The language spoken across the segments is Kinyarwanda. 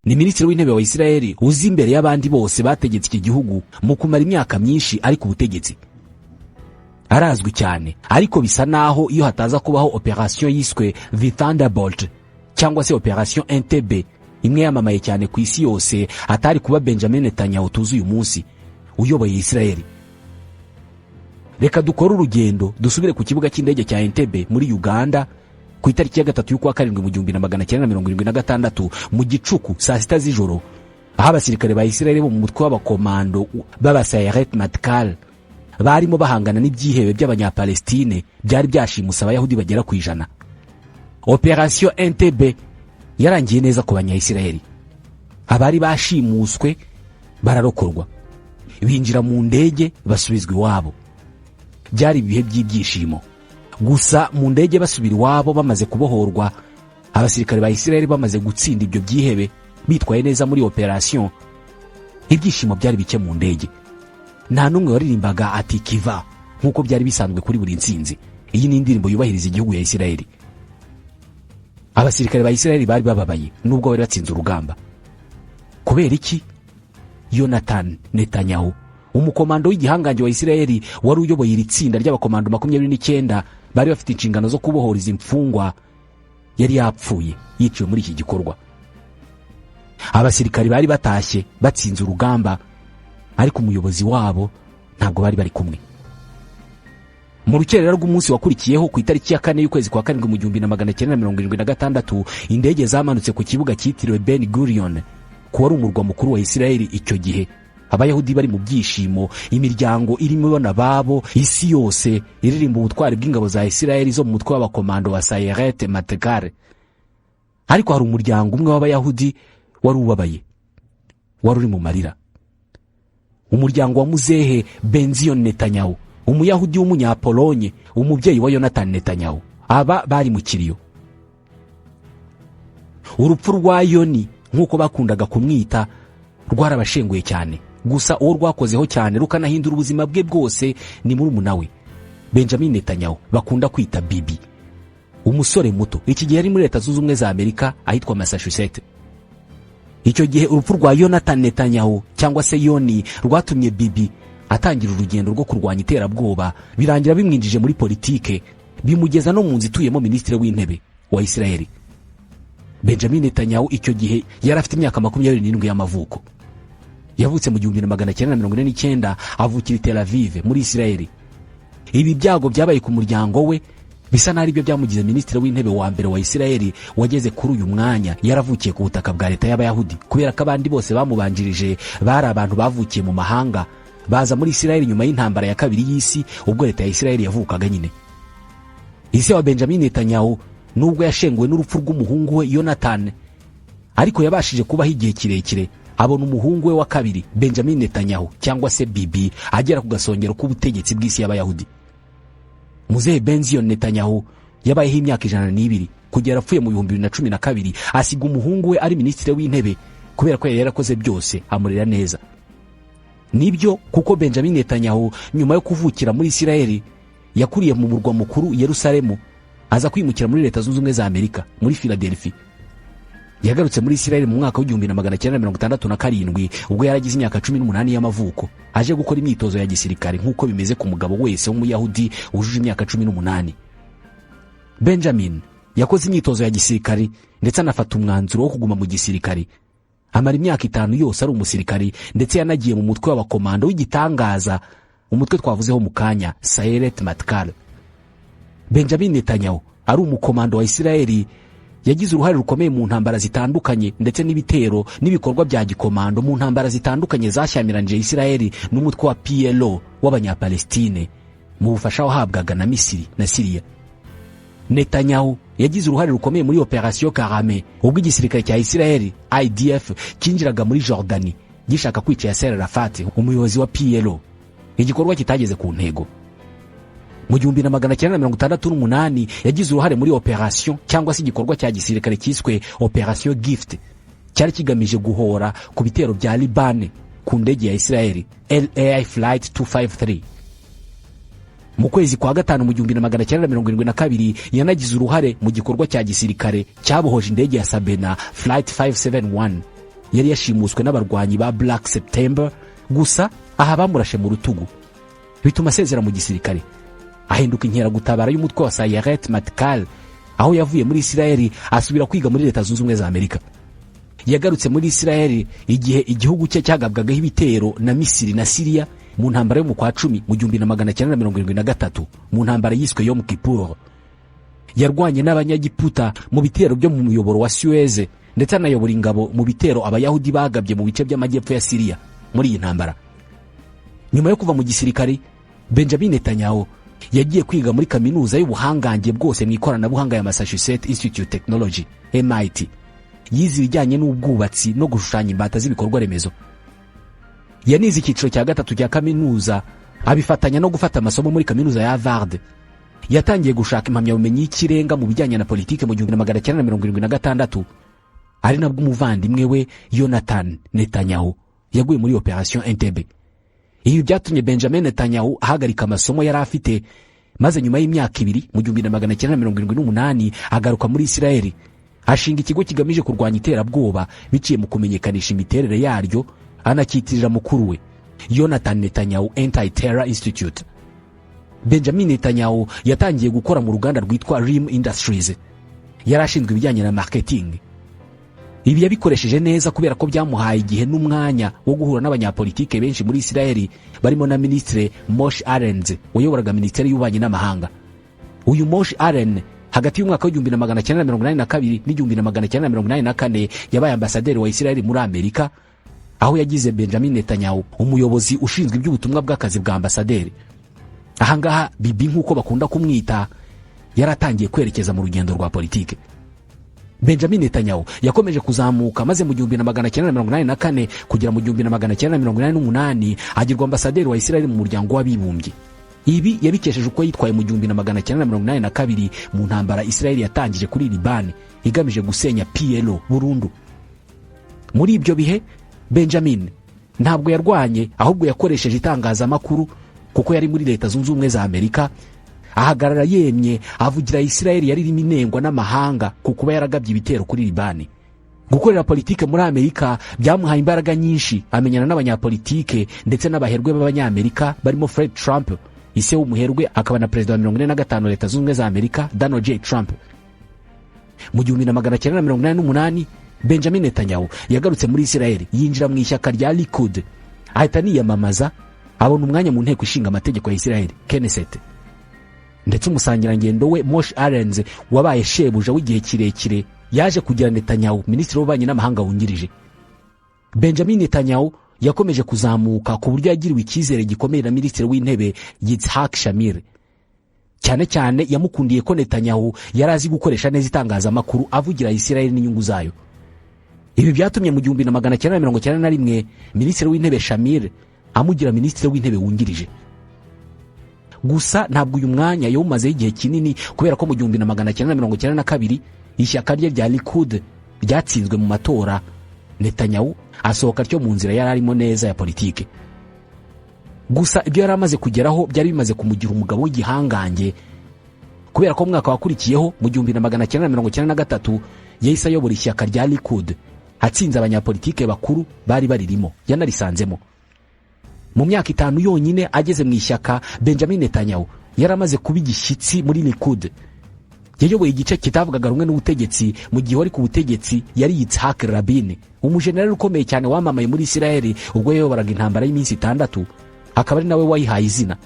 Ni minisitiri w'intebe wa Isirayeli uzi imbere y'abandi bose bategetse iki gihugu mu kumara imyaka myinshi ari ku butegetsi. Arazwi cyane, ariko bisa naho iyo hataza kubaho operasiyo yiswe The Thunderbolt cyangwa se Operasiyo Entebbe, imwe yamamaye cyane ku isi yose, atari kuba Benjamin Netanyahu tuzi uyu munsi uyoboye Isirayeli. Reka dukore urugendo dusubire ku kibuga cy'indege cya Entebbe muri Uganda ku itariki ya 3 y'ukwa karindwi mu 1976, mu gicuku saa 6 z'ijoro, aho abasirikare ba Isirayeli bo mu mutwe w'abakomando b'aba Sayeret Matkal barimo bahangana n'ibyihebe by'Abanyapalestine byari byashimuse Abayahudi bagera ku 100. Operasiyo Entebbe yarangiye neza ku Banyayisirayeli. Abari bashimuswe bararokorwa, binjira mu ndege, basubizwa iwabo. Byari ibihe by'ibyishimo. Gusa mu ndege basubira iwabo bamaze kubohorwa, abasirikare ba Isirayeli bamaze gutsinda ibyo byihebe, bitwaye neza muri operasiyo, ibyishimo byari bike mu ndege. Nta n'umwe waririmbaga Hatikva nk'uko byari bisanzwe kuri buri nsinzi. Iyi ni indirimbo yubahiriza igihugu ya Isirayeli. Abasirikare ba Isirayeli bari bababaye nubwo bari batsinze urugamba. Kubera iki? Yonathan Netanyahu, umukomando w'igihangange wa Isirayeli wari uyoboye iri tsinda ry'abakomando 29 bari bafite inshingano zo kubohora izi mfungwa, yari yapfuye, yiciwe muri iki gikorwa. Abasirikari bari batashye batsinze urugamba, ariko umuyobozi wabo ntabwo bari bari kumwe. Mu rukerera rw'umunsi wakurikiyeho, ku itariki ya 4 y'ukwezi kwa karindwi mu 1976, indege zamanutse ku kibuga cyitiriwe Ben Gurion, ku wari umurwa mukuru wa Isirayeli icyo gihe. Abayahudi bari mu byishimo, imiryango irimo ibona ababo, isi yose iririmba ubutwari bw'ingabo za Isirayeli zo mu mutwe w'abakomando wa Sayeret Matkal. Ariko hari umuryango umwe w'Abayahudi wari ubabaye, wari uri mu marira, umuryango wa muzehe Benzion Netanyahu, Umuyahudi w'Umunyapolonye, umubyeyi wa Yonathan Netanyahu. Aba bari mu kiriyo. Urupfu rwa Yoni, nk'uko bakundaga kumwita, rwarabashenguye cyane. Gusa uwo rwakozeho cyane rukanahindura ubuzima bwe bwose ni murumuna we Benjamin Netanyahu bakunda kwita Bibi, umusore muto. Iki gihe yari muri Leta Zunze Ubumwe za Amerika, ahitwa Massachusetts. Icyo gihe urupfu rwa Yonathan Netanyahu cyangwa se Yoni rwatumye Bibi atangira urugendo rwo kurwanya iterabwoba, birangira bimwinjije muri politike, bimugeza no mu nzu ituyemo minisitiri w'intebe wa Isirayeli. Benjamin Netanyahu icyo gihe yari afite imyaka 27 y'amavuko. Yavutse mu 1949, avukira i Tel Aviv muri Isirayeli. Ibi byago byabaye ku muryango we bisa n'aho aribyo byamugize minisitiri w'intebe wa mbere wa Isirayeli wageze kuri uyu mwanya yaravukiye ku butaka bwa leta y'Abayahudi, kubera ko abandi bose bamubanjirije bari abantu bavukiye mu mahanga, baza muri Isirayeli nyuma y'intambara ya kabiri y'isi, ubwo leta ya Isirayeli yavukaga nyine. Ise wa Benjamin Netanyahu, nubwo yashenguwe n'urupfu rw'umuhungu we Yonathan, ariko yabashije kubaho igihe kirekire, abona umuhungu we wa kabiri Benjamin Netanyahu cyangwa se Bibi agera ku gasongero k'ubutegetsi bw'isi y'Abayahudi. Muzehe Benzion Netanyahu yabayeho imyaka 102 kugera apfuye mu 2012, asiga umuhungu we ari minisitiri w'intebe kubera ko yari yarakoze byose, amurera neza. Nibyo, kuko Benjamin Netanyahu nyuma yo kuvukira muri Isirayeli yakuriye mu murwa mukuru Yerusalemu, aza kwimukira muri Leta Zunze Ubumwe za Amerika, muri Philadelphia. Yagarutse muri Isirayeli mu mwaka w'1967, ubwo yaragize imyaka 18 y'amavuko, aje gukora imyitozo ya gisirikare nk'uko bimeze ku mugabo wese w'Umuyahudi wujuje imyaka 18. Benjamin yakoze imyitozo ya gisirikare, ndetse anafata umwanzuro wo kuguma mu gisirikare, amara imyaka 5 yose ari umusirikari. Ndetse yanagiye mu mutwe w'abakomando w'igitangaza, umutwe twavuzeho mu kanya, Sayeret Matkal. Benjamin Netanyahu ari umukomando wa Isirayeli, yagize uruhare rukomeye mu ntambara zitandukanye, ndetse n'ibitero n'ibikorwa bya gikomando mu ntambara zitandukanye zashyamiranyije Isirayeli n'umutwe wa PLO w'Abanyapalestine mu bufasha wahabwaga na Misiri na Siriya. Netanyahu yagize uruhare rukomeye muri Operasiyo Karame, ubwo igisirikare cya Isirayeli IDF cyinjiraga muri Jordani gishaka kwica Yasser Arafat, umuyobozi wa PLO, igikorwa kitageze ku ntego. Mu 1968 yagize uruhare muri operasiyo cyangwa se igikorwa cya gisirikare cyiswe Operasiyo Gift, cyari kigamije guhora ku bitero bya Libane ku ndege ya Isirayeli El Al Flight 253. Mu kwezi kwa gatanu mu 1972 yanagize uruhare mu gikorwa cya gisirikare cyabohoje indege ya Sabena Flight 571. Yari yashimuswe n'abarwanyi ba Black September, gusa aha bamurashe mu rutugu, bituma asezera mu gisirikare, ahinduka inkeragutabara y'umutwe wa Sayeret Matkal, aho yavuye muri Isirayeli asubira kwiga muri Leta Zunze Ubumwe za Amerika. Yagarutse muri Isirayeli igihe igihugu cye cyagabwagaho ibitero na Misiri na Siriya mu ntambara yo mu kwa 10 mu 1973, mu ntambara yiswe Yom Kippur. Yarwanye n'Abanyagiputa mu bitero byo mu muyoboro wa Suez, ndetse anayobora ingabo mu bitero Abayahudi bagabye mu bice by'amajyepfo ya Siriya muri iyi ntambara. Nyuma yo kuva mu gisirikare, Benjamin Netanyahu yagiye kwiga muri kaminuza y'ubuhangange bwose mu ikoranabuhanga ya Massachusetts Institute Technology, MIT. Yize ibijyanye n'ubwubatsi no gushushanya imbata z'ibikorwa remezo. Yanize icyiciro cya gatatu cya kaminuza, abifatanya no gufata amasomo muri kaminuza ya Harvard. Yatangiye gushaka impamyabumenyi y'ikirenga mu bijyanye na politiki mu 1976, ari nabwo umuvandimwe we Yonathan Netanyahu yaguye muri Operation Entebbe. Ibi byatumye Benjamin Netanyahu ahagarika amasomo yari afite, maze nyuma y'imyaka 2, mu 1978, agaruka muri Isirayeli, ashinga ikigo kigamije kurwanya iterabwoba biciye mu kumenyekanisha imiterere yaryo, anacyitirira mukuru we Yonathan Netanyahu, Anti-Terror Institute. Benjamin Netanyahu yatangiye gukora mu ruganda rwitwa Rim Industries. Yari ashinzwe ibijyanye na marketing. Ibi yabikoresheje neza kubera ko byamuhaye igihe n'umwanya wo guhura n'abanyapolitike benshi muri Isirayeli, barimo na Minisitiri Moshe Arens wayoboraga Minisiteri y'Ububanyi n'Amahanga. Uyu Moshe Aren, hagati y'umwaka w'1982 n'1984, yabaye ambasaderi wa Isirayeli muri Amerika, aho yagize Benjamin Netanyahu umuyobozi ushinzwe iby'ubutumwa bw'akazi bwa ambasaderi. Ahangaha Bibi, nk'uko bakunda kumwita, yaratangiye kwerekeza mu rugendo rwa politike. Benjamin Netanyahu yakomeje kuzamuka, maze mu 1984 kugera mu 1988 agirwa ambasaderi wa Isirayeli mu Muryango w'Abibumbye. Ibi yabikesheje uko yitwaye mu 1982 mu ntambara Isirayeli yatangije kuri Libani igamije gusenya PLO burundu. Muri ibyo bihe Benjamin ntabwo yarwanye, ahubwo yakoresheje itangazamakuru, kuko yari muri Leta Zunze Ubumwe za Amerika, ahagarara yemye, avugira Isirayeli yari irimo inengwa n'amahanga ku kuba yaragabye ibitero kuri Libani. Gukorera politike muri Amerika byamuhaye imbaraga nyinshi, amenyana n'abanyapolitike ndetse n'abaherwe b'Abanyamerika barimo Fred Trump, ise w'umuherwe akaba na perezida wa 45 Leta Zunze Ubumwe za Amerika, Donald J Trump. Mu 1988 Benjamin Netanyahu yagarutse muri Isirayeli, yinjira mu ishyaka rya Likud, ahita aniyamamaza, abona umwanya mu Nteko Ishinga Amategeko ya Isirayeli, Knesset. Ndetse umusangirangendo we Moshe Arens, wabaye shebuja w'igihe kirekire, yaje kugira Netanyahu minisitiri w'ububanyi n'amahanga wungirije. Benjamin Netanyahu yakomeje kuzamuka ku buryo yagiriwe icyizere gikomeye na Minisitiri w'Intebe Yitzhak Shamir. Cyane cyane yamukundiye ko Netanyahu yari azi gukoresha neza itangazamakuru, avugira Isirayeli n'inyungu zayo. Ibi byatumye mu 1991 Minisitiri w'Intebe Shamir amugira minisitiri w'intebe wungirije. Gusa ntabwo uyu mwanya yawumazeho igihe kinini, kubera ko mu 1992 ishyaka rye rya Likud ryatsinzwe mu matora, Netanyahu asohoka atyo mu nzira yari arimo neza ya politike. Gusa ibyo yari amaze kugeraho byari bimaze kumugira umugabo w'igihangange, kubera ko mu mwaka wakurikiyeho, mu 1993, yahise ayobora ishyaka rya Likud, atsinze abanyapolitike bakuru bari baririmo yanarisanzemo. Mu myaka 5 yonyine ageze mu ishyaka, Benjamin Netanyahu yari amaze kuba igishyitsi muri Likud. Yayoboye igice kitavugaga rumwe n'ubutegetsi mu gihe wari ku butegetsi yari Yitzhak Rabin, umujenerali ukomeye cyane wamamaye muri Isirayeli ubwo yayoboraga intambara y'iminsi 6, akaba ari nawe wayihaye izina.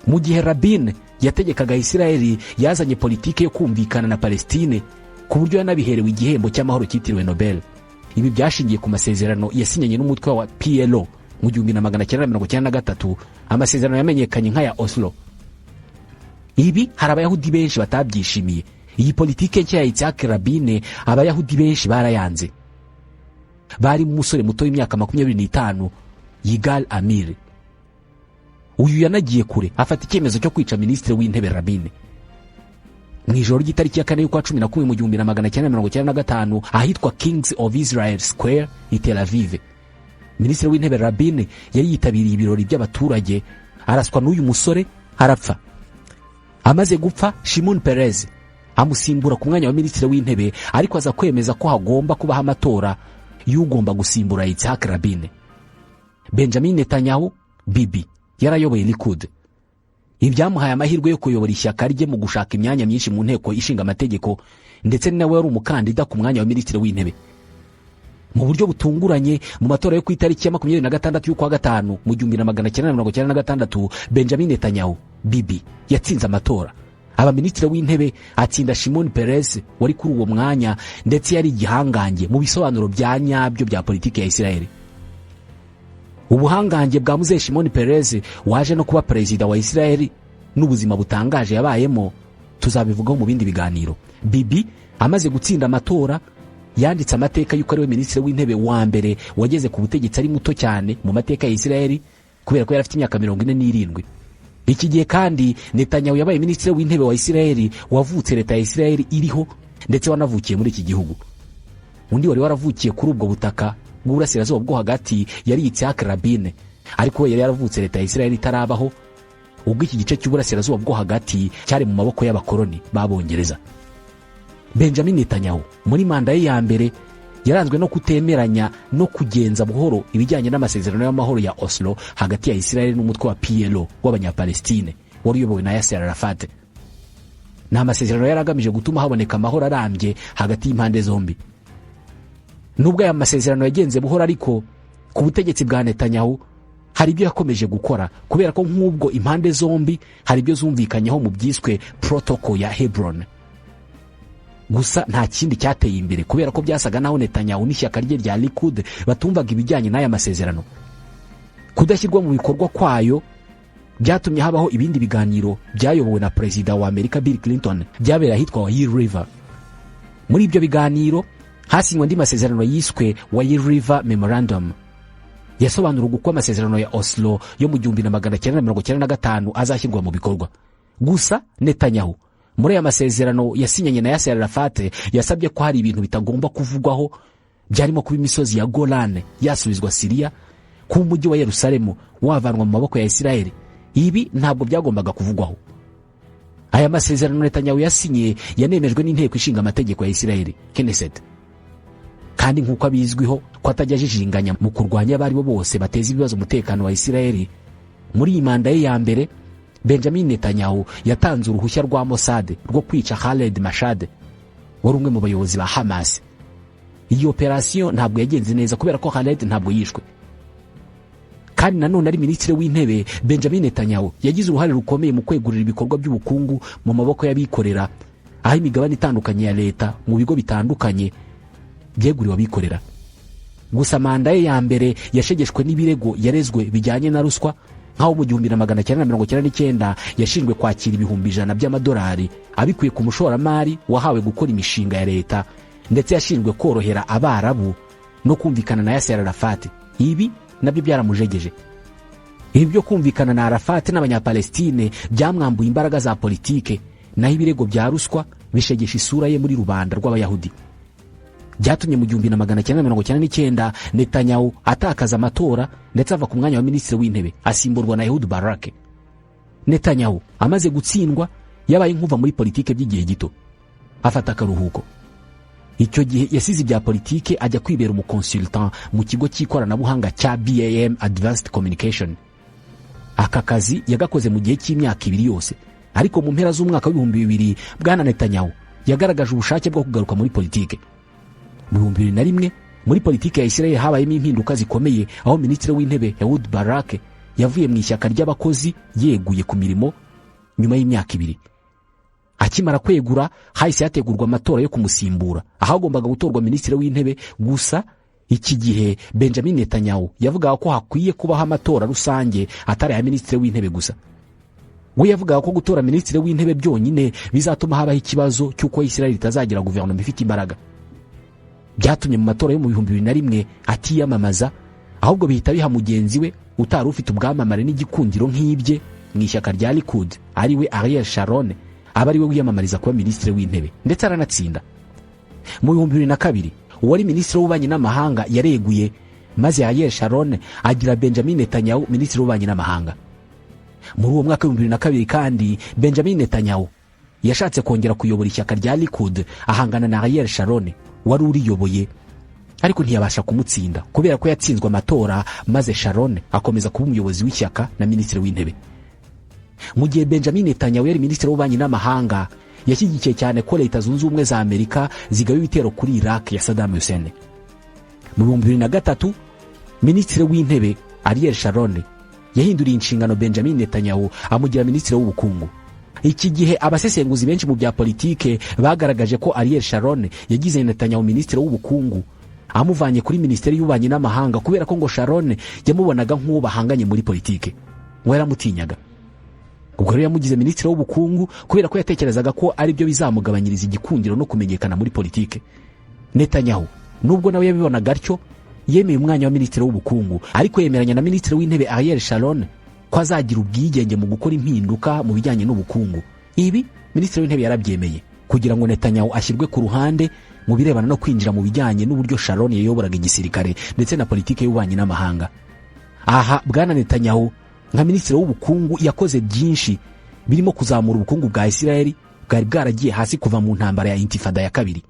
Mu gihe Rabin yategekaga Isirayeli, yazanye politiki yo kumvikana na Palestine, ku buryo yanabiherewe igihembo cy'amahoro cyitiriwe Nobel. Ibi byashingiye ku masezerano yasinyanye n'umutwe wa PLO mu 1993, amasezerano yamenyekanye nk'aya Oslo. Ibi hari Abayahudi benshi batabyishimiye. Iyi politiki nshya ya Yitzhak Rabin, Abayahudi benshi barayanze, barimo umusore muto w'imyaka 25, Yigal Amir. Uyu yanagiye kure, afata icyemezo cyo kwica Minisitiri w'Intebe Rabin mu ijoro ry'itariki ya 4 y'ukwa 11 mu 1995, ahitwa Kings of Israel Square i Tel Aviv. Minisitiri w'Intebe Rabin yari yitabiriye ibirori by'abaturage, araswa n'uyu musore arapfa. Amaze gupfa, Shimon Peres amusimbura ku mwanya wa Minisitiri w'Intebe, ariko aza kwemeza ko hagomba kubaho amatora. y'ugomba gusimbura Yitzhak Rabin. Benjamin Netanyahu, Bibi, yarayoboye Likud, ibyamuhaye amahirwe yo kuyobora ishyaka rye mu gushaka imyanya myinshi mu Nteko Ishinga Amategeko, ndetse ni nawe wari umukandida ku mwanya wa minisitiri w'intebe. Mu buryo butunguranye, mu matora yo ku itariki ya 26 y'ukwa gatanu mu 1996, Benjamin Netanyahu, Bibi, yatsinze amatora, aba minisitiri w'intebe, atsinda Shimon Peres wari kuri uwo mwanya, ndetse yari igihangange mu bisobanuro bya nyabyo bya politiki ya Israel. Ubuhangange bwa muzehe Shimon Peres, waje no kuba perezida wa Israel, n'ubuzima butangaje yabayemo tuzabivugaho mu bindi biganiro. Bibi amaze gutsinda amatora, yanditse amateka y'uko ariwe minisitiri w'intebe wa mbere wageze ku butegetsi ari muto cyane mu mateka ya Israel, kubera ko yari afite imyaka 47. Iki gihe kandi Netanyahu yabaye minisitiri w'intebe wa Israel wavutse leta ya Israel iriho, ndetse wanavukiye muri iki gihugu. Undi wari waravukiye kuri ubwo butaka bw'Uburasirazuba bwo Hagati yari Yitzhak Rabin, ariko we yari yaravutse leta ya Israel itarabaho, ubwo iki gice cy'Uburasirazuba bwo Hagati cyari mu maboko y'abakoloni b'Abongereza. Benjamin Netanyahu muri manda ye ya mbere yaranzwe no kutemeranya no kugenza buhoro ibijyanye n'amasezerano y'amahoro ya Oslo hagati ya Israel n'umutwe wa PLO w'Abanyapalestine wari uyobowe na Yasser Arafat. Ni amasezerano yari agamije gutuma haboneka amahoro arambye hagati y'impande zombi. Nubwo aya masezerano yagenze buhoro, ariko ku butegetsi bwa Netanyahu hari ibyo yakomeje gukora, kubera ko nk'ubwo impande zombi hari ibyo zumvikanyeho mu byiswe Protocol ya Hebron. Gusa nta kindi cyateye imbere, kubera ko byasaga naho Netanyahu n'ishyaka rye rya Likud batumvaga ibijyanye n'aya masezerano. Kudashyirwa mu bikorwa kwayo byatumye habaho ibindi biganiro byayobowe na perezida wa Amerika Bill Clinton, byabereye ahitwa Wye River. Muri ibyo biganiro hasinywe andi masezerano yiswe Wye River Memorandum, yasobanuraga uko amasezerano ya Oslo yo mu 1995 azashyirwa mu bikorwa. Gusa Netanyahu muri aya masezerano yasinyanye na Yasser Arafat yasabye ko hari ibintu bitagomba kuvugwaho, byarimo kuba imisozi ya Golane yasubizwa Siriya, kuba umujyi wa Yerusalemu wavanwa mu maboko ya Isirayeli. Ibi ntabwo byagombaga kuvugwaho. Aya masezerano Netanyahu yasinye yanemejwe n'Inteko Ishinga Amategeko ya Isirayeli, Knesset. Kandi nk'uko abizwiho ko atajya ajijinganya mu kurwanya abo ari bo bose bateza ibibazo umutekano wa Isirayeli, muri iyi manda ye ya mbere Benjamin Netanyahu yatanze uruhushya rwa Mossad rwo kwica Khaled Mashal, wari umwe mu bayobozi ba Hamas. Iyi operasiyo ntabwo yagenze neza, kubera ko Khaled ntabwo yishwe. Kandi nanone ari minisitiri w'intebe, Benjamin Netanyahu yagize uruhare rukomeye mu kwegurira ibikorwa by'ubukungu mu maboko y'abikorera, aho imigabane itandukanye ya leta mu bigo bitandukanye byeguriwe abikorera. Gusa manda ye ya mbere yashegeshwe n'ibirego yarezwe bijyanye na ruswa, nk'aho mu 1999 yashinjwe kwakira 100,000 by'amadolari abikuye ku mushoramari wahawe gukora imishinga ya leta, ndetse yashinjwe korohera Abarabu no kumvikana na Yasser Arafat. Ibi nabyo byaramujegeje. Ibi byo kumvikana na Arafat n'Abanyapalestine byamwambuye imbaraga za politike, naho ibirego bya ruswa bishegesha isura ye muri rubanda rw'Abayahudi. Byatumye mu 1999 Netanyahu atakaza amatora, ndetse ava ku mwanya wa minisitiri w'intebe, asimburwa na Ehud Barak. Netanyahu amaze gutsindwa yabaye nk'uva muri politike by'igihe gito, afata akaruhuko. Icyo gihe yasize ibya politike, ajya kwibera umuconsultant mu kigo cy'ikoranabuhanga cya BAM Advanced Communication. Aka kazi yagakoze mu gihe cy'imyaka 2 yose. Ariko mu mpera z'umwaka w'2000, bwana Netanyahu yagaragaje ubushake bwo kugaruka muri politike. Mu 2001 muri politike ya Israel habayemo impinduka zikomeye, aho minisitiri w'intebe Ehud Barak yavuye mu ishyaka ry'abakozi, yeguye ku mirimo nyuma y'imyaka 2. Akimara kwegura hahise hategurwa amatora yo kumusimbura, aho agombaga gutorwa minisitiri w'intebe. Gusa iki gihe Benjamin Netanyahu yavugaga ko hakwiye kubaho amatora rusange, atari aya minisitiri w'intebe gusa. We yavugaga ko gutora minisitiri w'intebe byonyine bizatuma habaho ikibazo cy'uko Israel itazagira guverinoma ifite imbaraga. Byatumye mu matora yo mu 2001 atiyamamaza, ahubwo bihita biha mugenzi we utari ufite ubwamamare n'igikundiro nk'ibye mu ishyaka rya Likud, ari we Ariel Sharon, aba ari we wiyamamariza kuba minisitiri w'intebe, ndetse aranatsinda. Mu 2002 uwari minisitiri w'ububanyi n'amahanga yareguye, maze Ariel Sharon agira Benjamin Netanyahu minisitiri w'ububanyi n'amahanga. Muri uwo mwaka w'2002 kandi Benjamin Netanyahu yashatse kongera kuyobora ishyaka rya Likud, ahangana na Ariel Sharon wari uriyoboye. Ariko ntiyabasha kumutsinda kubera ko yatsinzwe amatora, maze Sharon akomeza kuba umuyobozi w'ishyaka na minisitiri w'intebe. Mu gihe Benjamin Netanyahu yari minisitiri w'ububanyi n'amahanga, yashyigikiye cyane ko Leta Zunze Ubumwe za Amerika zigaba ibitero kuri Iraq ya Saddam Hussein. Mu 2003, minisitiri w'intebe Ariel Sharon yahinduriye inshingano Benjamin Netanyahu, amugira minisitiri w'ubukungu. Iki gihe abasesenguzi benshi mu bya politike bagaragaje ko Ariel Sharon yagize Netanyahu minisitiri w'ubukungu amuvanye kuri minisiteri y'ububanyi n'amahanga kubera ko ngo Sharon yamubonaga nk'uwo bahanganye muri politike, ngo yaramutinyaga. Ubwo rero yamugize minisitiri w'ubukungu kubera ko yatekerezaga ko aribyo bizamugabanyiriza igikundiro no kumenyekana muri politike. Netanyahu, nubwo nawe yabibonaga atyo, yemeye umwanya wa minisitiri w'ubukungu, ariko yemeranya na minisitiri w'intebe Ariel Sharon ko azagira ubwigenge mu gukora impinduka mu bijyanye n'ubukungu. Ibi minisitiri w'intebe yarabyemeye kugira ngo Netanyahu ashyirwe ku ruhande mu birebana no kwinjira mu bijyanye n'uburyo Sharon yayoboraga igisirikare ndetse na politiki y'ububanyi n'amahanga. Aha bwana Netanyahu nka minisitiri w'ubukungu yakoze byinshi birimo kuzamura ubukungu bwa Isirayeli bwari bwaragiye hasi kuva mu ntambara ya Intifada ya kabiri.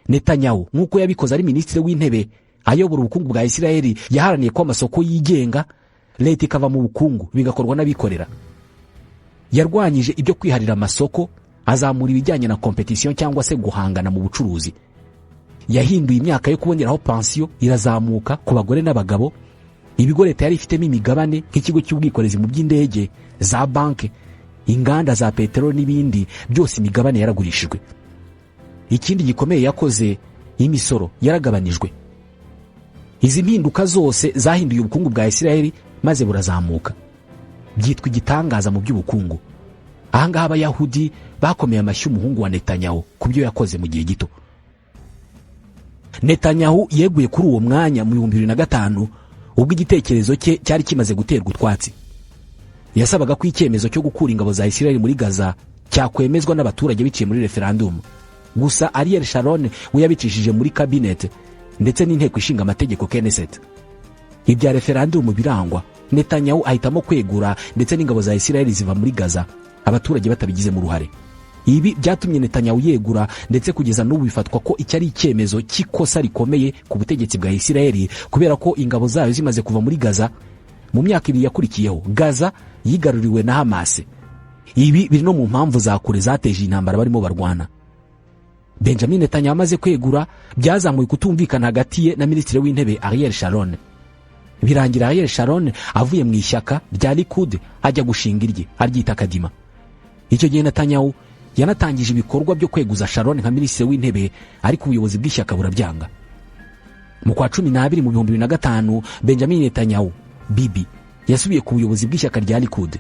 Netanyahu, nk'uko yabikoze ari minisitiri w'intebe ayobora ubukungu bwa Isirayeli, yaharaniye ko amasoko yigenga, leta ikava mu bukungu, bigakorwa n'abikorera. Yarwanyije ibyo kwiharira amasoko, azamura ibijyanye na compétition cyangwa se guhangana mu bucuruzi. Yahinduye imyaka yo kuboneraho pansiyo, irazamuka ku bagore n'abagabo. Ibigo leta yari ifitemo imigabane nk'ikigo cy'ubwikorezi mu by'indege, za banki, inganda za peteroli n'ibindi byose, imigabane yaragurishijwe. Ikindi gikomeye yakoze, imisoro yaragabanijwe. Izi mpinduka zose zahinduye ubukungu bwa Isirayeli maze burazamuka, byitwa igitangaza mu by'ubukungu. Ahangaha Abayahudi bakomeye amashyi umuhungu wa Netanyahu ku byo yakoze mu gihe gito. Netanyahu yeguye kuri uwo mwanya mu 2005, ubwo igitekerezo cye cyari kimaze guterwa utwatsi. Yasabaga ko icyemezo cyo gukura ingabo za Isirayeli muri Gaza cyakwemezwa n'abaturage biciye muri referandumu. Gusa Ariel Sharon we yabicishije muri kabinete ndetse n'inteko ishinga amategeko, Knesset. Ibya referandumu birangwa, Netanyahu ahitamo kwegura, ndetse n'ingabo za Isirayeli ziva muri Gaza abaturage batabigizemo uruhare. Ibi byatumye Netanyahu yegura, ndetse kugeza n'ubu bifatwa ko iki ari icyemezo cy'ikosa rikomeye ku butegetsi bwa Isirayeli, kubera ko ingabo zayo zimaze kuva muri Gaza, mu myaka 2 yakurikiyeho Gaza yigaruriwe na Hamasi. Ibi biri no mu mpamvu za kure zateje intambara barimo barwana. Benjamin Netanyahu amaze kwegura, byazamuye kutumvikana hagati ye na minisitiri w'intebe Ariel Sharon, birangira Ariel Sharon avuye mu ishyaka rya Likud ajya gushinga irye, aryita Kadima. Icyo gihe Netanyahu yanatangije ibikorwa byo kweguza Sharon nka minisitiri w'intebe, ariko ubuyobozi bw'ishyaka burabyanga. Mu kwa 12 mu 2005, Benjamin Netanyahu, Bibi, yasubiye ku buyobozi bw'ishyaka rya Likud,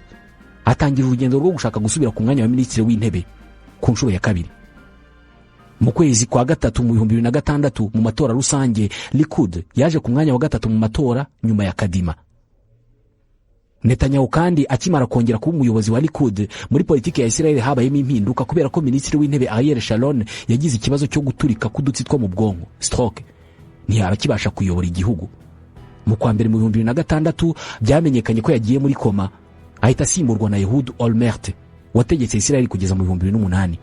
atangira urugendo rwo gushaka gusubira ku mwanya wa minisitiri w'intebe ku nshuro ya kabiri. Mu kwezi kwa gatatu mu 2006, mu matora rusange, Likud yaje ku mwanya wa gatatu mu matora nyuma ya Kadima. Netanyahu kandi akimara kongera kuba umuyobozi wa Likud, muri politiki ya Israel habayemo impinduka, kubera ko minisitiri w'intebe Ariel Sharon yagize ikibazo cyo guturika k'udutsi two mu bwonko, stroke, ntiyaba akibasha kuyobora igihugu. Mu kwa mbere mu 2006 byamenyekanye ko yagiye muri koma, ahita asimburwa na Ehud Olmert wategetse Israel kugeza mu 2008.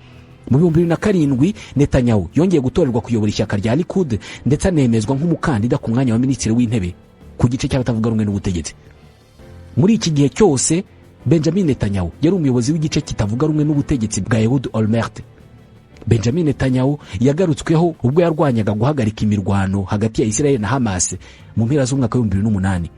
Mu 2007, Netanyahu yongeye gutorerwa kuyobora ishyaka rya Likud, ndetse anemezwa nk'umukandida ku mwanya wa minisitiri w'intebe ku gice cy'abatavuga rumwe n'ubutegetsi. Muri iki gihe cyose Benjamin Netanyahu yari umuyobozi w'igice kitavuga rumwe n'ubutegetsi bwa Ehud Olmert. Benjamin Netanyahu yagarutsweho ubwo yarwanyaga guhagarika imirwano hagati ya Israel na Hamas mu mpera z'umwaka w'2008.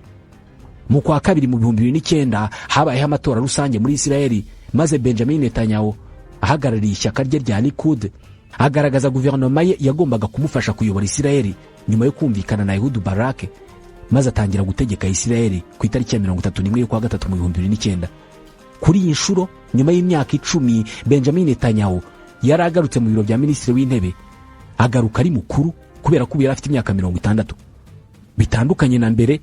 Mu kwa kabiri mu 2009 habayeho amatora rusange muri Israel, maze Benjamin Netanyahu ahagarariye ishyaka rye rya Likud agaragaza guverinoma ye yagombaga kumufasha kuyobora Israel nyuma yo kumvikana na Ehud Barak, maze atangira gutegeka Israel ku itariki ya 31 y'ukwa gatatu mu 2009. Kuri iyi nshuro, nyuma y'imyaka 10, Benjamin Netanyahu yari agarutse mu biro bya minisitiri w'intebe, agaruka ari mukuru kubera ko ubu yari afite imyaka 60. Bitandukanye na mbere,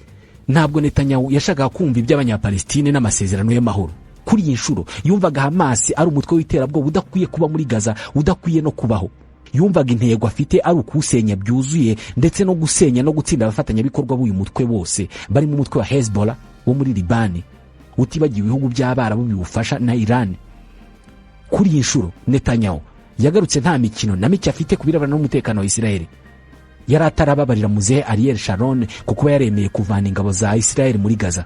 ntabwo Netanyahu yashakaga kumva iby'Abanyapalestine n'amasezerano y'amahoro. Kuri iyi nshuro yumvaga Hamasi ari umutwe w'iterabwoba udakwiye kuba muri Gaza, udakwiye no kubaho. Yumvaga intego afite ari ukuwusenya byuzuye, ndetse no gusenya no gutsinda abafatanyabikorwa b'uyu mutwe bose, barimo umutwe wa Hezbollah wo muri Libani, utibagiwe ibihugu by'Abarabu biwufasha na Iran. Kuri iyi nshuro Netanyahu yagarutse nta mikino na mike afite ku birebana n'umutekano wa Israel. Yari atarababarira muzehe Ariel Sharon ku kuba yaremeye kuvana ingabo za Israel muri Gaza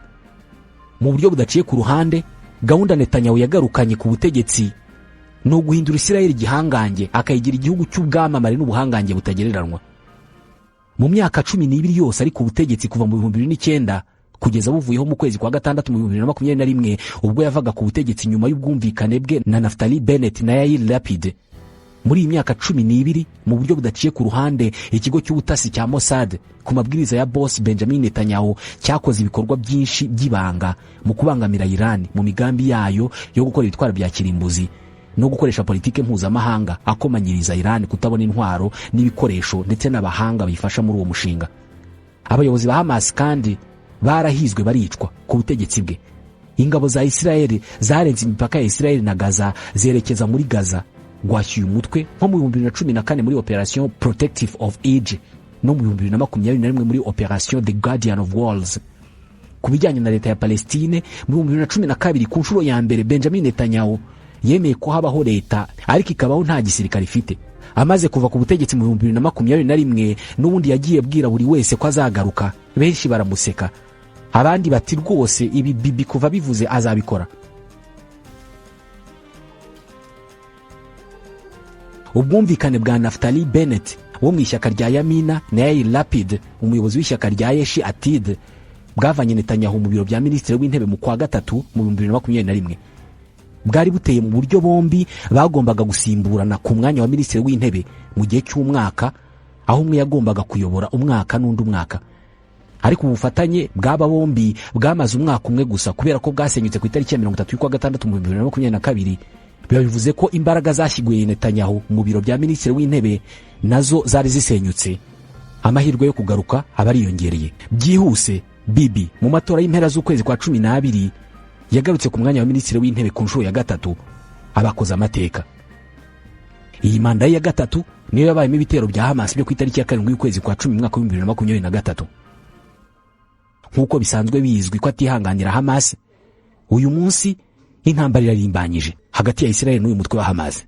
mu buryo budaciye ku ruhande. Gahunda Netanyahu yagarukanye ku butegetsi ni uguhindura Israel igihangange, akayigira igihugu cy'ubwamamare n'ubuhangange butagereranywa. Mu myaka 12 yose ari ku butegetsi, kuva mu 2009 kugeza buvuyeho mu kwezi kwa gatandatu mu 2021, ubwo yavaga ku butegetsi nyuma y'ubwumvikane bwe na Naftali Bennett na Yair Lapid, muri iyi myaka 12, mu buryo budaciye ku ruhande, ikigo cy'ubutasi cya Mossad, ku mabwiriza ya boss Benjamin Netanyahu, cyakoze ibikorwa byinshi by'ibanga mu kubangamira Iran mu migambi yayo yo gukora ibitwaro bya kirimbuzi no gukoresha politike mpuzamahanga akomanyiriza Iran kutabona intwaro n'ibikoresho ndetse n'abahanga bifasha muri uwo mushinga. Abayobozi ba Hamas kandi barahizwe, baricwa ku butegetsi bwe. Ingabo za Israel zarenze imipaka ya Israel na Gaza, zerekeza muri Gaza gwashyuye umutwe, nko mu 2014 muri Operation Protective of Edge, no mu 2021 muri Operation The Guardian of Walls. Ku bijyanye na leta ya Palestine, mu 2012, ku nshuro ya mbere, Benjamin Netanyahu yemeye ko habaho leta, ariko ikabaho nta gisirikare ifite. Amaze kuva ku butegetsi mu 2021, n'ubundi yagiye abwira buri wese ko azagaruka. Benshi baramuseka, abandi bati: "Rwose ibi Bibi kuva bivuze azabikora." Ubwumvikane bwa Naftali Bennett wo mu ishyaka rya Yamina na Yair Lapid, umuyobozi w'ishyaka rya Yesh Atid, bwavanye Netanyahu mu biro bya minisitiri w'intebe mu kwa gatatu mu 2021, bwari buteye mu buryo bombi bagombaga gusimburana ku mwanya wa minisitiri w'intebe mu gihe cy'umwaka, aho umwe yagombaga kuyobora umwaka n'undi umwaka. Ariko ubufatanye bw'aba bombi bwamaze umwaka umwe gusa, kubera ko bwasenyutse ku itariki ya 30 y'ukwa gatandatu mu 2022. Biba bivuze ko imbaraga zashyiguye Netanyahu mu biro bya minisitiri w'intebe nazo zari zisenyutse. Amahirwe yo kugaruka aba ariyongereye byihuse. Bibi mu matora y'impera z'ukwezi kwa 12 yagarutse ku mwanya wa minisitiri w'intebe ku nshuro ya gatatu, abakoze amateka. Iyi manda ye ya gatatu niyo yabayemo ibitero bya Hamas byo ku itariki ya 7 y'ukwezi kwa 10 mu mwaka wa 2023. Nk'uko bisanzwe bizwi ko atihanganira Hamas, uyu munsi intambara irarimbanyije hagati ya Israel n'uyu mutwe wa Hamas.